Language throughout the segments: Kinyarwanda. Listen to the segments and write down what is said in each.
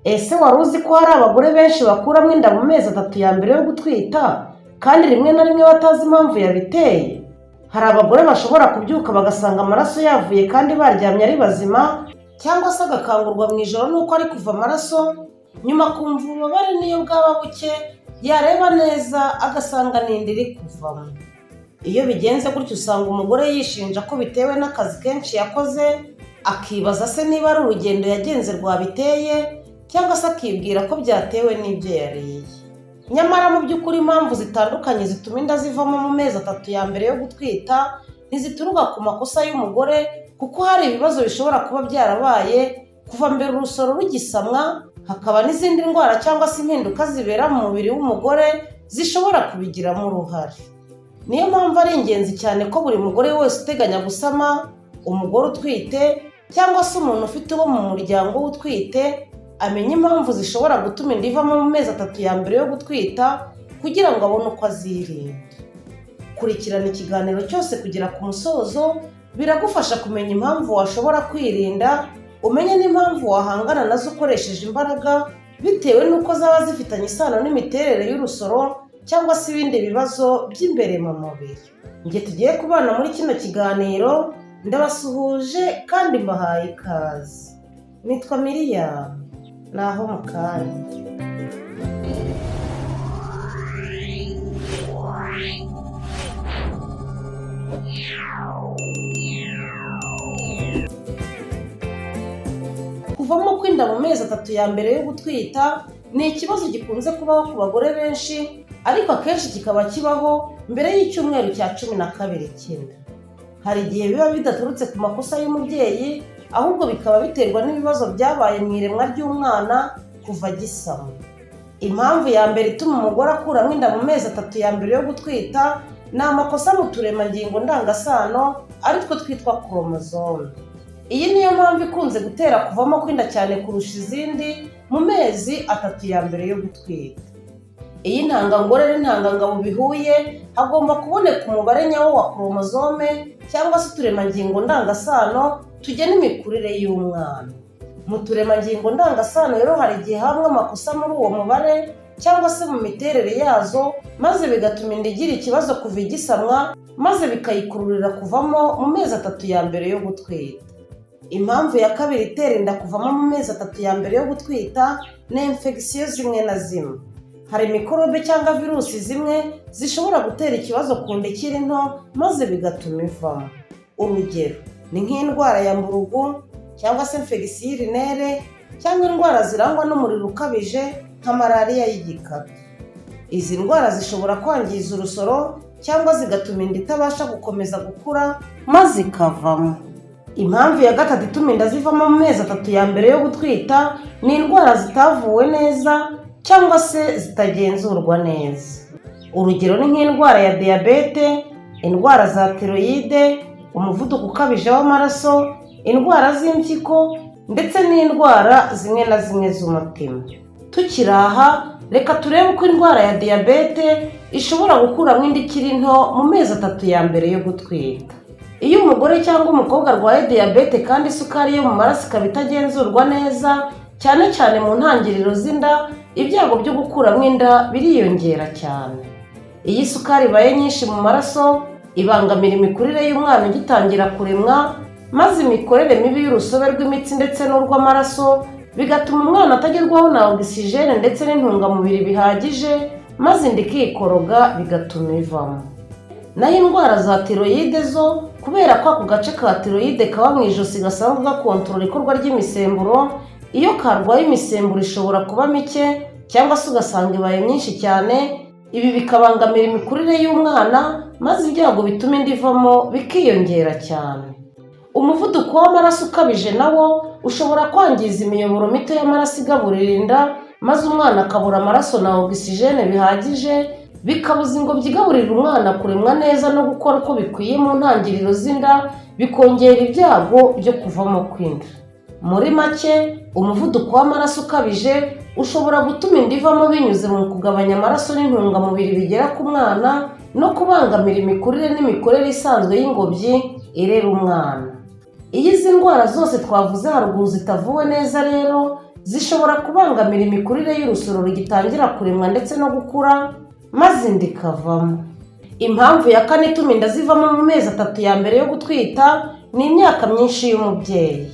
Ese wari uzi ko hari abagore benshi bakuramo inda mu mezi 3 ya mbere yo gutwita, kandi rimwe na rimwe batazi impamvu yabiteye? Hari abagore bashobora kubyuka bagasanga amaraso yavuye kandi baryamye ari bazima, cyangwa se agakangurwa mu ijoro nuko ari kuva amaraso, nyuma akumva ububabare niyo bwaba buke, yareba neza agasanga n'inda iri kuvamo. Iyo bigenze gutyo usanga umugore yishinja ko bitewe n'akazi kenshi yakoze, akibaza se niba ari urugendo yagenze rwabiteye, cyangwa se akibwira ko byatewe n'ibyo yariye. Nyamara mu by'ukuri impamvu zitandukanye zituma inda zivamo mu mezi 3 ya mbere yo gutwita ntizituruka ku makosa y'umugore, kuko hari ibibazo bishobora kuba byarabaye kuva mbere urusoro rugisamwa, hakaba n'izindi ndwara cyangwa se impinduka zibera mu mubiri w'umugore zishobora kubigiramo uruhare. Niyo mpamvu ari ingenzi cyane ko buri mugore wese uteganya gusama, umugore utwite cyangwa se umuntu ufite uwo mu muryango we utwite, amenya impamvu zishobora gutuma inda ivamo mu mezi 3 ya mbere yo gutwita kugira ngo abone uko azirinda. Kurikirana ikiganiro cyose kugera ku musozo biragufasha kumenya impamvu washobora kwirinda, umenye n'impamvu wahangana nazo ukoresheje imbaraga, bitewe n'uko zaba zifitanye isano n'imiterere y'urusoro cyangwa se ibindi bibazo by'imbere mu mubiri. Njye tugiye kubana muri kino kiganiro ndabasuhuje kandi mbahaye ikaze. Nitwa Miriam, naho mu kanya. Kuvamo kw'inda mu mezi 3 ya mbere yo gutwita ni ikibazo gikunze kubaho ku bagore benshi, ariko akenshi kikaba kibaho mbere y'icyumweru cya 12 cy'inda. Hari igihe biba bidaturutse ku makosa y'umubyeyi, ahubwo bikaba biterwa n'ibibazo byabaye mu iremwa ry'umwana kuva agisama. Impamvu ya mbere ituma umugore akuramo inda mu mezi 3 ya mbere yo gutwita ni amakosa mu turemangingo ndangasano, aritwo twitwa koromozome. Iyi niyo mpamvu ikunze gutera kuvamo kw'inda cyane kurusha izindi mu mezi 3 ya mbere yo gutwita. Iyo intangangore n'intangangabo bihuye, hagomba kuboneka umubare nyawo wa koromozome cyangwa se uturemangingo ndangasano tugena imikurire y'umwana. Mu turemangingo ndangasano rero hari igihe habamo amakosa muri uwo mubare cyangwa se mu miterere yazo, maze bigatuma inda igira ikibazo kuva igisamwa, maze bikayikururira kuvamo mu mezi 3 ya mbere yo gutwita. Impamvu ya kabiri itera inda kuvamo mu mezi 3 ya mbere yo gutwita ni infegisiyo zimwe na zimwe. Hari mikorobe cyangwa virusi zimwe zishobora gutera ikibazo ku nda ikiri nto, maze bigatuma ivamo. Urugero ni nk'indwara ya mburugu cyangwa se infegisiyo urinere, cyangwa indwara zirangwa n'umuriro ukabije nka malariya y'igikatu. Izi ndwara zishobora kwangiza urusoro cyangwa zigatuma inda itabasha gukomeza gukura maze ikavamo. Impamvu ya gatatu ituma inda zivamo mu mezi 3 ya mbere yo gutwita ni indwara zitavuwe neza cyangwa se zitagenzurwa neza. Urugero ni nk'indwara ya diyabete, indwara za tiroyide, umuvuduko ukabije w'amaraso, indwara z'impyiko ndetse n'indwara zimwe na zimwe z'umutima. Tukiri aha, reka turebe uko indwara ya diyabete ishobora gukuramo inda ikiri nto mu mezi 3 ya mbere yo gutwita. Iyo umugore cyangwa umukobwa arwaye diyabete kandi isukari yo mu maraso ikaba itagenzurwa neza, cyane cyane mu ntangiriro z'inda, ibyago byo gukuramo inda biriyongera cyane. Iyo isukari ibaye nyinshi mu maraso, ibangamira imikurire y'umwana ugitangira kuremwa, maze imikorere mibi y'urusobe rw'imitsi ndetse n'urw'amaraso bigatuma umwana atagerwaho na ogisijene ndetse n'intungamubiri bihagije, maze inda ikikoroga bigatuma ivamo. Naho indwara za tiroyide zo, kubera ko ako gace ka tiroyide kaba mu ijosi gasanzwe gakontorora ikorwa ry'imisemburo, iyo karwaye imisemburo ishobora kuba mike cyangwa se ugasanga ibaye myinshi cyane, ibi bikabangamira imikurire y'umwana, maze ibyago bituma inda ivamo bikiyongera cyane. Umuvuduko w'amaraso ukabije nawo ushobora kwangiza imiyoboro mito y'amaraso igaburira inda, maze umwana akabura amaraso na ogisijene bihagije, bikabuza ingobyi igaburira umwana kuremwa neza no gukora uko bikwiye mu ntangiriro z'inda, bikongera ibyago byo kuvamo kw'inda. Muri make, umuvuduko w'amaraso ukabije ushobora gutuma inda ivamo binyuze mu kugabanya amaraso n'intungamubiri bigera ku mwana no kubangamira imikurire n'imikorere isanzwe y'ingobyi irera umwana. Iyo izi ndwara zose twavuze haruguru zitavuwe neza rero, zishobora kubangamira imikurire y'urusoro rugitangira kuremwa ndetse no gukura, maze inda ikavamo. Impamvu ya kane ituma inda zivamo mu mezi 3 ya mbere yo gutwita ni imyaka myinshi y'umubyeyi.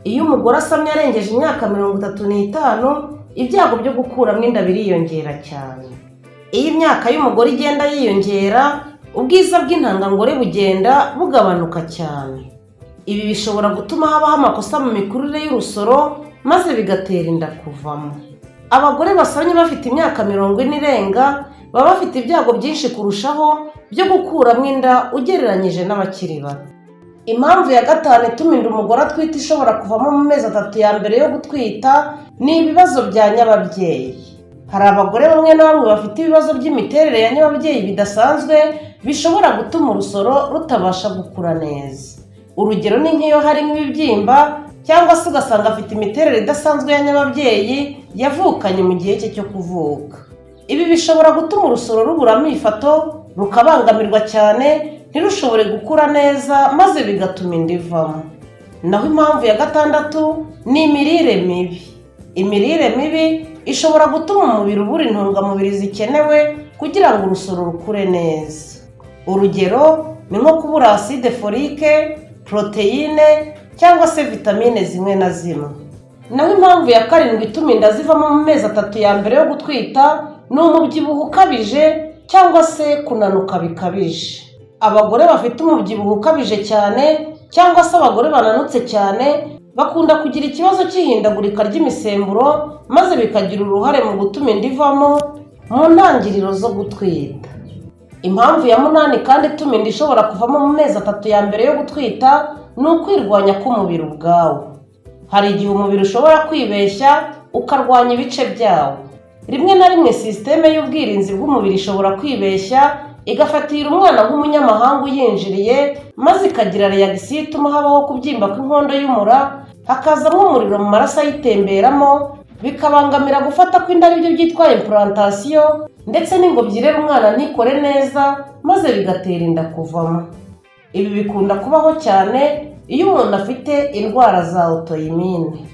Iyo umugore asamye arengeje imyaka 35, ibyago byo gukuramo inda biriyongera cyane. Iyo imyaka y'umugore igenda yiyongera, ubwiza bw'intangangore bugenda bugabanuka cyane. Ibi bishobora gutuma habaho amakosa mu mikurire y'urusoro, maze bigatera inda kuvamo. Abagore basamye bafite imyaka 40 irenga baba bafite ibyago byinshi kurushaho byo gukuramo inda ugereranyije n'abakiri bato. Impamvu ya gatanu ituma inda umugore atwite ishobora kuvamo mu mezi 3 ya mbere yo gutwita ni ibibazo bya nyababyeyi. Hari abagore bamwe na bamwe bafite ibibazo by'imiterere ya nyababyeyi bidasanzwe bishobora gutuma urusoro rutabasha gukura neza. Urugero ni nk'iyo harimo ibibyimba, cyangwa se ugasanga afite imiterere idasanzwe ya nyababyeyi yavukanye mu gihe cye cyo kuvuka. Ibi bishobora gutuma urusoro rubura amifato, rukabangamirwa cyane, ntirushobore gukura neza, maze bigatuma inda ivamo. Naho impamvu ya gatandatu ni imirire mibi. Imirire mibi ishobora gutuma umubiri ubura intungamubiri zikenewe kugira ngo urusoro rukure neza. Urugero ni nko kubura acide folique, poroteyine cyangwa se vitamine zimwe na zimwe. Naho impamvu ya karindwi ituma inda zivamo mu mezi 3 ya mbere yo gutwita ni umubyibuho ukabije cyangwa se kunanuka bikabije. Abagore bafite umubyibuho ukabije cyane cyangwa se abagore bananutse cyane bakunda kugira ikibazo cy'ihindagurika ry'imisemburo, maze bikagira uruhare mu gutuma inda ivamo mu ntangiriro zo gutwita. Impamvu ya munani kandi ituma inda ishobora kuvamo mu mezi 3 ya mbere yo gutwita ni ukwirwanya k'umubiri ubwawo. Hari igihe umubiri ushobora kwibeshya ukarwanya ibice byawo. Rimwe na rimwe sisiteme y'ubwirinzi bw'umubiri ishobora kwibeshya igafatira umwana nk'umunyamahanga uyinjiriye, maze ikagira réaction ituma habaho kubyimba kw'inkondo y'umura, hakazamo umuriro mu maraso ayitemberamo, bikabangamira gufata kw'inda, aribyo byitwa implantation, ndetse n'ingobyi irera umwana ntikore neza, maze bigatera inda kuvamo. Ibi bikunda kubaho cyane iyo umuntu afite indwara za auto-immune.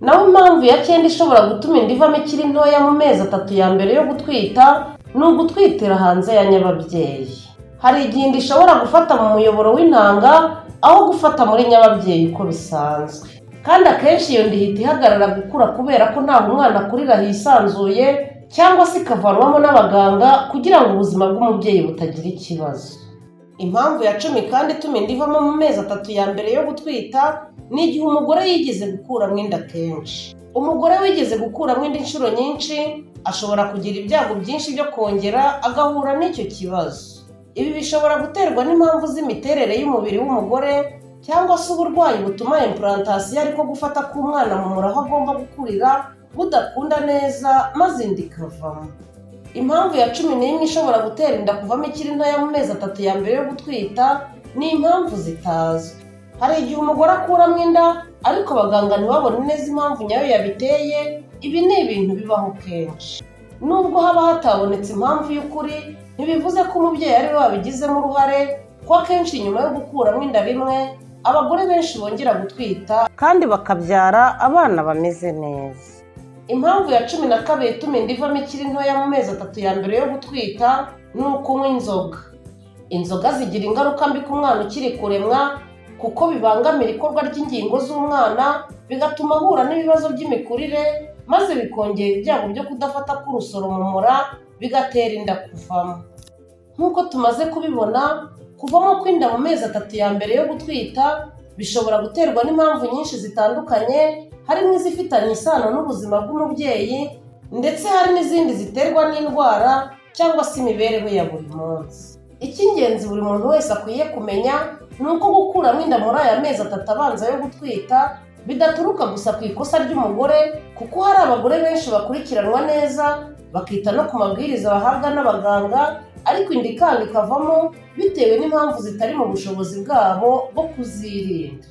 Naho impamvu ya cyenda ishobora gutuma inda ivamo ikiri ntoya mu mezi 3 ya mbere yo gutwita ni ugutwitira hanze ya nyababyeyi. Hari igihe inda ishobora gufata mu muyoboro w'intanga aho gufata muri nyababyeyi uko bisanzwe, kandi akenshi iyo nda ihita ihagarara gukura kubera ko ntaho umwana akurira hisanzuye, cyangwa se ikavanwamo n'abaganga kugira ngo ubuzima bw'umubyeyi butagira ikibazo. Impamvu ya 10 kandi ituma inda ivamo mu mezi 3 ya mbere yo gutwita ni igihe umugore yigeze gukuramo inda kenshi. Umugore wigeze gukuramo inda inshuro nyinshi ashobora kugira ibyago byinshi byo kongera agahura n'icyo kibazo. Ibi bishobora guterwa n'impamvu z'imiterere y'umubiri w'umugore, cyangwa se uburwayi butuma implantation, ariko gufata k'umwana mu mura aho agomba gukurira, budakunda neza, maze inda ikavamo. Impamvu ya 11 ishobora gutera inda kuvamo ikiri ntoya mu mezi 3 ya mbere yo gutwita ni impamvu zitazwi. Hari igihe umugore akuramo inda ariko abaganga ntibabone neza impamvu nyayo yabiteye. Ibi ni ibintu bibaho kenshi. Nubwo haba hatabonetse impamvu y'ukuri, ntibivuze ko umubyeyi ari we wabigizemo uruhare, kuko akenshi nyuma yo gukuramo inda rimwe abagore benshi bongera gutwita kandi bakabyara abana bameze neza. Impamvu ya 12 ituma inda ivamo ikiri ntoya mu mezi 3 ya mbere yo gutwita ni ukunywa inzoga. Inzoga zigira ingaruka mbi ku mwana ukiri kuremwa, kuko bibangamira ikorwa ry'ingingo z'umwana, bigatuma ahura n'ibibazo by'imikurire, maze bikongera ibyago byo kudafata k'urusoro mu mura, bigatera inda kuvamo. Nk'uko tumaze kubibona, kuvamo kw'inda mu mezi 3 ya mbere yo gutwita bishobora guterwa n'impamvu nyinshi zitandukanye, harimo izifitanye isano n'ubuzima bw'umubyeyi, ndetse hari n'izindi ziterwa n'indwara cyangwa se imibereho ya buri munsi. Icy'ingenzi buri muntu wese akwiye kumenya ni uko gukuramo inda muri aya mezi 3 abanza yo gutwita bidaturuka gusa ku ikosa ry'umugore, kuko hari abagore benshi bakurikiranwa neza, bakita no ku mabwiriza bahabwa n'abaganga, ariko inda ikanga ikavamo bitewe n'impamvu zitari mu bushobozi bwabo bwo kuzirinda.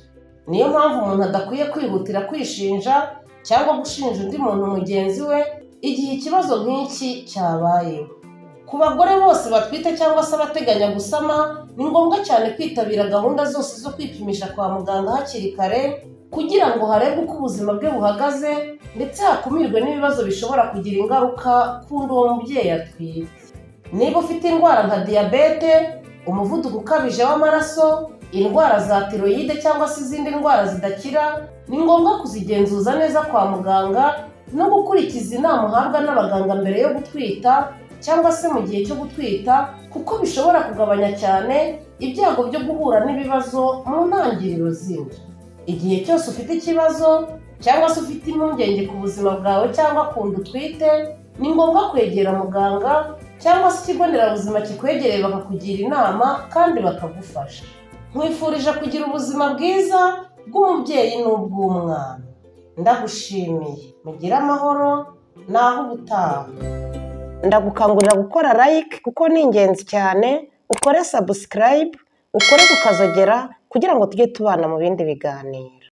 Niyo mpamvu umuntu adakwiye kwihutira kwishinja cyangwa gushinja undi muntu mugenzi we igihe ikibazo nk'iki cyabayeho. Ku bagore bose batwite cyangwa se abateganya gusama, ni ngombwa cyane kwitabira gahunda zose zo kwipimisha kwa muganga hakiri kare, kugira ngo harebwe uko ubuzima bwe buhagaze ndetse hakumirwe n'ibibazo bishobora kugira ingaruka ku nda uwo mubyeyi atwite. Niba ufite indwara nka diyabete, umuvuduko ukabije w'amaraso, indwara za tiroyide cyangwa se izindi ndwara zidakira, ni ngombwa kuzigenzuza neza kwa muganga no gukurikiza inama uhabwa n'abaganga mbere yo gutwita cyangwa se mu gihe cyo gutwita, kuko bishobora kugabanya cyane ibyago byo guhura n'ibibazo mu ntangiriro z'inda. Igihe cyose ufite ikibazo cyangwa se ufite impungenge ku buzima bwawe cyangwa ku nda utwite, ni ngombwa kwegera muganga cyangwa se ikigo nderabuzima kikwegereye, bakakugira inama kandi bakagufasha. Nkwifurije kugira ubuzima bwiza bw'umubyeyi n'ubw'umwana. Ndagushimiye, mugire amahoro, naho ubutaha. Ndagukangurira gukora like kuko ni ingenzi cyane, ukore subscribe, ukore ku kazogera kugira ngo tujye tubana mu bindi biganiro.